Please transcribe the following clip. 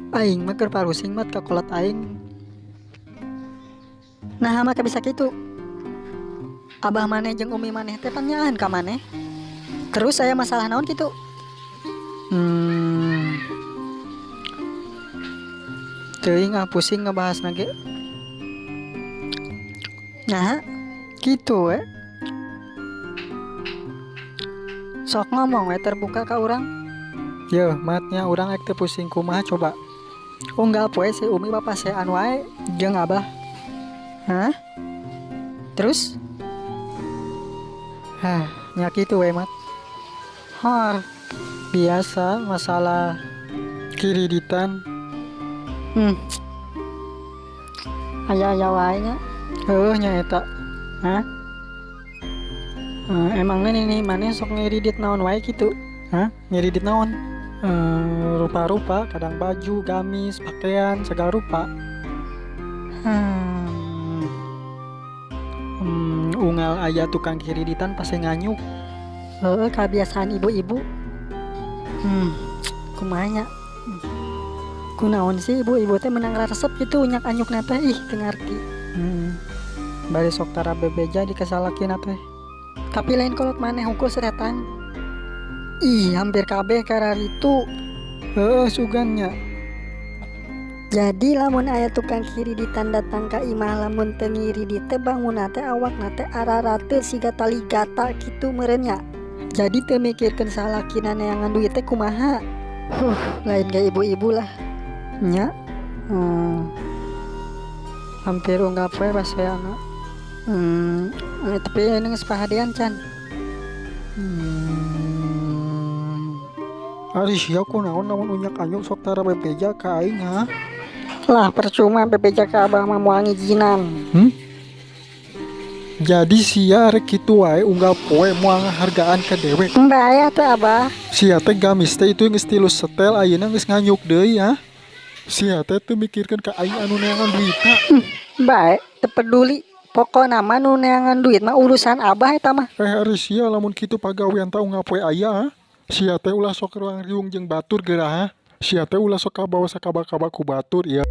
Aing mah keur parusing mat ka kolot aing. Nah, maka bisa kitu. Abah maneh jeung umi maneh teh pan nyaahan ka maneh. Terus aya masalah naon kitu? Teuing ah pusing ngebahasna ge. Nah, kitu we. Sok ngomong we terbuka ka urang. Yeuh, matnya urang ek teu pusing kumaha coba. Unggal poe si umi bapasean wae jeung abah. Hah? Terus? Hah, nya kitu we mat. Hor, biasa masalah kiriditan. Aya-aya wae nya. Heuh nya eta. Hah? Emangnya nini maneh sok ngiridit naon wae kitu? Hah? Ngiridit naon? Rupa-rupa, kadang baju, gamis, pakaian, segala rupa. Unggal aya tukang kiriditan pasti nganyuk. Heeh, kebiasaan ibu-ibu. Kumaha nya? Kunaon sih ibu-ibu teh menang resep gitu unyak anyukna teh, ih teu ngarti. Bari sok tara bebeja di kasalakina teh. Tapi lain kolot maneh hungkul seretan. Ih, hampir kabeh kararitu. Heeh, sugan nya. Jadi lamun aya tukang kiriditan datang ka imah lamun teu ngiridit teh bangunna teh awakna teh ararate siga tali gata kitu meureun nya. Jadi teu mikirkeun salakina neangan duit teh kumaha. Huh, lain ge ibu-ibu lah. Nya. Hampir unggal poe baseana. Tapi ini geus pahadean can. Ari sia kunaon lamun unyak anyuk sok tara bebeja ka aing ha? Lah percuma bebeja ka abah mah moal ngijinan. Jadi sia rek kitu wae unggal poe moal ngahargaan ka dewek. Bae atuh abah. Sia teh gamis teh itu geus tilu setel ayeuna geus nganyuk deui ha. Sia teh teu mikirkeun ka aing anu neangan duitna. Bae, teu peduli. Pokona mah nu neangan duit mah urusan abah eta mah. Ari sia lamun kitu pagawean teh unggal poe aya ha. Sia teh ulah sok ruang riung jeung batur geura ha. Sia teh ulah sok kabawa sakaba-kaba ku batur ieu.